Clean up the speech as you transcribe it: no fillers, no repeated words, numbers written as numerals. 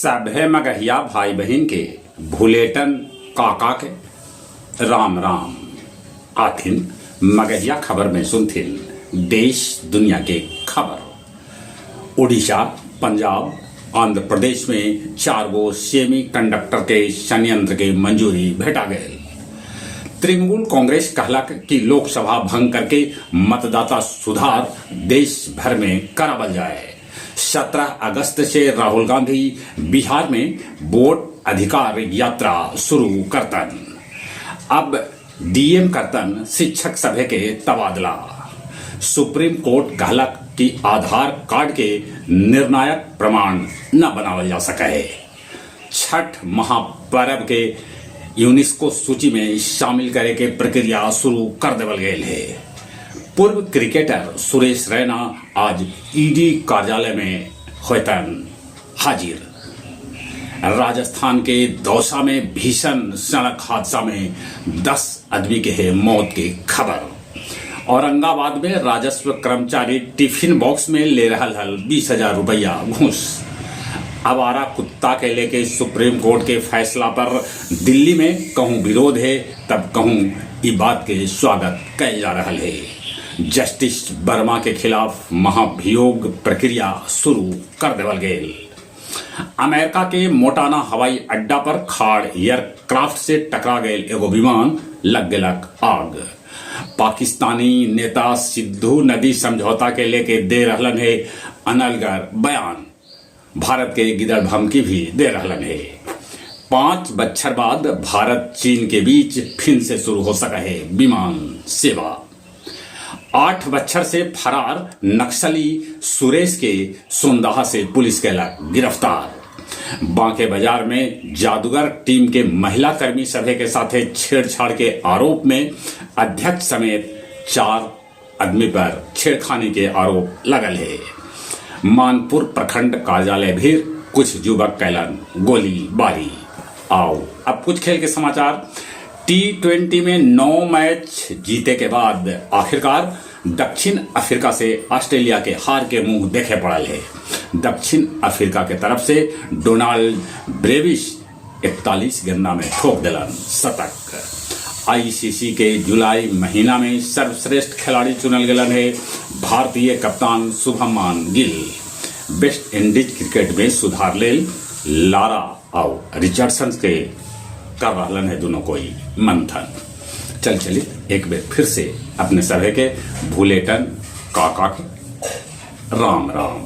सभे मगहिया भाई बहिन के भुलेटन काका के राम राम। आथिन मगहिया खबर में सुनथिन देश दुनिया के खबर। उड़ीसा, पंजाब, आंध्र प्रदेश में चार गो सेमी कंडक्टर के संयंत्र के मंजूरी भेटा गयल। तृणमूल कांग्रेस कहलक कि लोकसभा भंग करके मतदाता सुधार देश भर में करावल जाए। 17 अगस्त से राहुल गांधी बिहार में वोट अधिकार यात्रा शुरू करतन। अब डीएम करतन शिक्षक सभे के तबादला। सुप्रीम कोर्ट कहलक कि आधार कार्ड के निर्णायक प्रमाण न बनावल जा सके है। छठ महापर्व के यूनेस्को सूची में शामिल करे के प्रक्रिया शुरू कर देवल गयल है। पूर्व क्रिकेटर सुरेश रैना आज ईडी कार्यालय में होतन हाजिर। राजस्थान के दौसा में भीषण सड़क हादसा में 10 आदमी के है मौत की खबर। औरंगाबाद में राजस्व कर्मचारी टिफिन बॉक्स में ले रहल हल 20,000 रुपया घूस। आवारा कुत्ता के लेके सुप्रीम कोर्ट के फैसला पर दिल्ली में कहूँ विरोध है, तब कहूँ ई बात के स्वागत कैल जा रहा है। जस्टिस वर्मा के खिलाफ महाभियोग प्रक्रिया शुरू कर देवल गेल। अमेरिका के मोटाना हवाई अड्डा पर खाड़ एयरक्राफ्ट से टकरा गए एगो विमान, लग गेलक आग। पाकिस्तानी नेता सिद्धू नदी समझौता के लेके दे रहलन है अनलगर बयान, भारत के गिदड़ धमकी भी दे रहलन है। 5 बच्छर बाद भारत चीन के बीच फिर से शुरू हो सका है विमान सेवा। 8 बच्छर से फरार नक्सली सुरेश के सोनदाहा से पुलिस कैलक गिरफ्तार। बांके बाजार में जादूगर टीम के महिला कर्मी सभे के साथे छेड़छाड़ के आरोप में अध्यक्ष समेत 4 आदमी पर छेड़खानी के आरोप लगल है। मानपुर प्रखंड कार्यालय भी कुछ युवक कैलन गोलीबारी। आओ अब कुछ खेल के समाचार। टी20 में 9 मैच जीते के बाद आखिरकार दक्षिण अफ्रीका से ऑस्ट्रेलिया के हार के मुंह देखे पड़ल है। दक्षिण अफ्रीका के तरफ से डोनाल्ड ब्रेविस 41 गेंदा में ठोक दिलन शतक। आईसीसी के जुलाई महीना में सर्वश्रेष्ठ खिलाड़ी चुनल गलन है भारतीय कप्तान Shubman Gill. West Indies cricket में सुधार लेल लारा और रिचर्डसन के कर रहलन है दोनों कोई मंथन। चल चली एक बार फिर से अपने सभे के भूलेटन काका के राम राम।